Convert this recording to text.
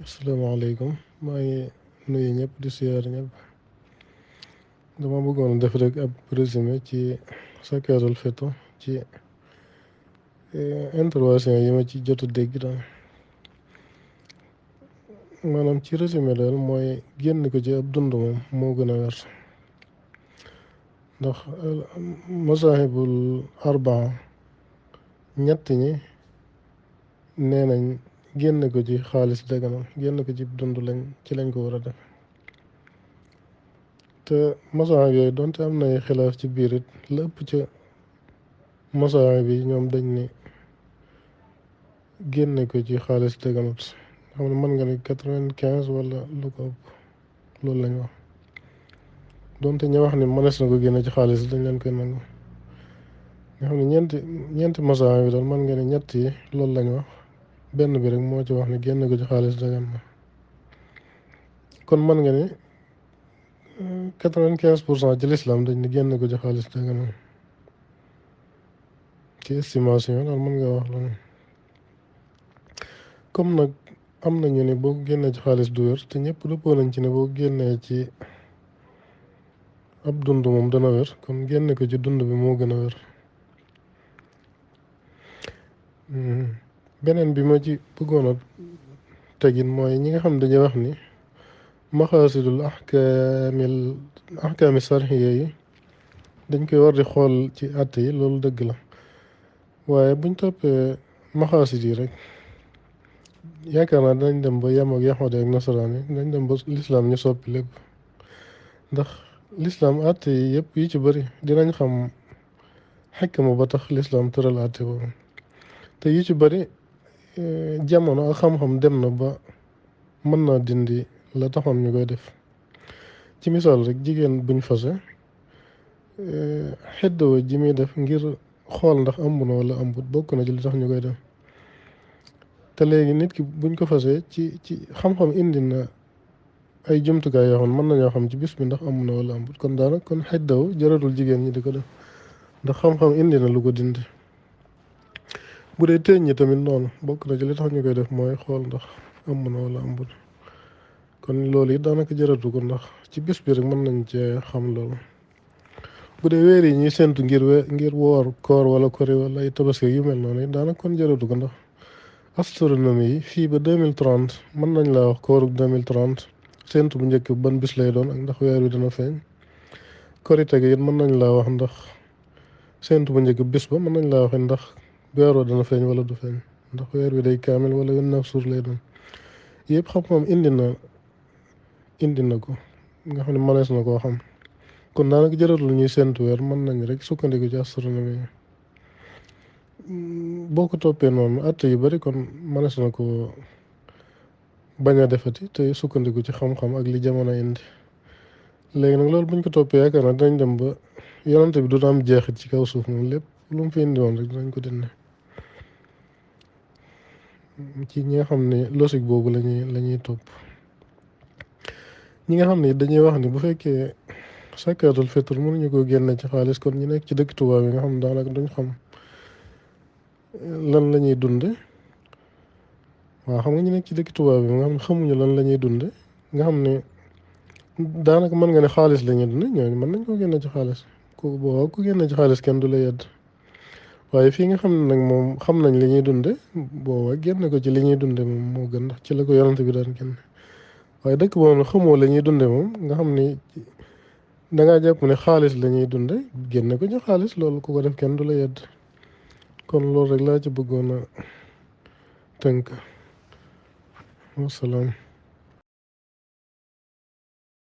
asalaamaaleykum maa ngi nuyu ñëpp di siyaar ñëpp dama bëggoon def rek ab résumé ci sakaatul fitr ci intervention yi ma ci jot a dégg daal maanaam ci résumé daal mooy génn ko ci ab dund moom moo gën a wér ndax masaahibul arbaa ñett ñi nee nañ génn ko ci xaalis daganal génn ko ci dund ci lañ ko war a def te masaahib yooyu donte am na ay xilaaf ci biir it la ëpp ca masaahib yi ñoom dañ ni génne ko ci xaalis daganut xam ne mën nga ne 95 wala lu ko ëpp loolu lañ wax donte ña wax ni mënees na ko génne ci xaalis dañ leen koy nangu nga xam ne ñeenti masaahib yi daal mën nga ne ñett yi loolu lañ wax benn bi rek moo ci wax ne génne ko ci xaalis dagan na kon mën nga ne 95% ci lislaam dañ ne génne ko ci xaalis dagan na ci estimation daal mën nga wax loolu comme nag am nañu ne boo génnee ci xaalis du wér te ñëpp dëppoo nañ ci ne boo génnee ci ab dund moom dana wér kon génne ko ci dund bi moo gën a wér beneen bi ma ci bëggoon a tegin mooy ñi nga xam ne dañuy wax ni maxaasidul ahkaami sarxiya yi dañ koy war di xool ci àtte yi loolu dëgg la waaye buñ toppee maxaasid yi rek yaakaar naa dinañ dem ba yem ak yaxoode ak nasaraan yi dinañ dem ba lislaam ñu soppi lépp ndax lislaam àtte yi yëpp yi ci bëri dinañ xam xikma ba tax lislaam tëral àtte boobu te yu ci bëri jamono ak xam-xam dem na ba mën naa dindi la taxoon ñu koy def ci misaal rek jigéen buñ fase xeddoo ji muy def ngir xool ndax ëmb na wala ëmbut bokk na ci li tax ñu koy def te léegi nit ki buñ ko fasee ci xam-xam indi na ay jumtukaay yoo xam ne mën nañoo xam ci bis bi ndax ëmb na wala ëmbut kon daanaka kon xeddoo jaratul jigéen ñi di ko def ndax xam-xam indi na lu ko dindi bu dee teeñ ñi tamit noonu bokk na ci li tax ñu koy def mooy xool ndax ëmb na wala ëmbut kon loolu it daanaka jaratu ko ndax ci bis bi rek mën nañ cee xam loolu bu dee weer yi ñuy séntu ngir woor koor wala kori wala ay tabaski yu mel noonu it daanaka kon jaratu ko ndax astronomie yi fii ba 2030 mën nañ laa wax koorug 2030 séntu bu njëkk ban bis lay doon ak ndax weer wi dana feeñ korite gi it mën nañ laa wax ndax séntu bu njëkk bis ba mën nañ laa wax ndax weeroo dana feeñ wala du feeñ ndax weer wi day kaamil wala 29 jours lay doon yëpp xam-xam indi na ko nga xam ne mënees na koo xam kon daanaka jaratul ñuy séntu weer mën nañ rek sukkandiku ci astronomie yi boo ko toppee noonu àtte yu bari kon mënees na ko bañ a defati te sukkandiku ci xam-xam ak li jamono indi léegi nag loolu buñ ko toppee yaakaar naa dinañ dem ba yonante bi du am jeexit ci kaw suuf moom lépp lu mu fi indi woon rek dinañ ko dindi ci ñi nga xam ne logique boobu la ñuy topp ñi nga xam ne dañuy wax ni bu fekkee sakaatul fitr mënuñu ko génne ci xaalis kon ñu nekk ci dëkk tubaab yi nga xam ne daanaka duñ xam lan la ñuy dunde waaw xam nga ñu nekk ci dëkk tubaab yi nga xam ne xamuñu lan la ñuy dunde nga xam ne daanaka mën nga ne xaalis la ñuy dunde ñooñu mën nañ koo génne ci xaalis ku génne ci xaalis kenn du la yedd waaye fii nga xam ne nag moom xam nañ li ñuy dunde booba génne ko ci li ñuy dunde moom moo gën ndax ci la ko yonante bi daan génne waaye dëkk boobu nag xamoo la ñuy dunde moom nga xam ni dangaa jàpp ne xaalis la ñuy dunde génne ko ci xaalis loolu ku ko def kenn du la yedd kon loolu rek laa ci bëggoon a tënk wasalaam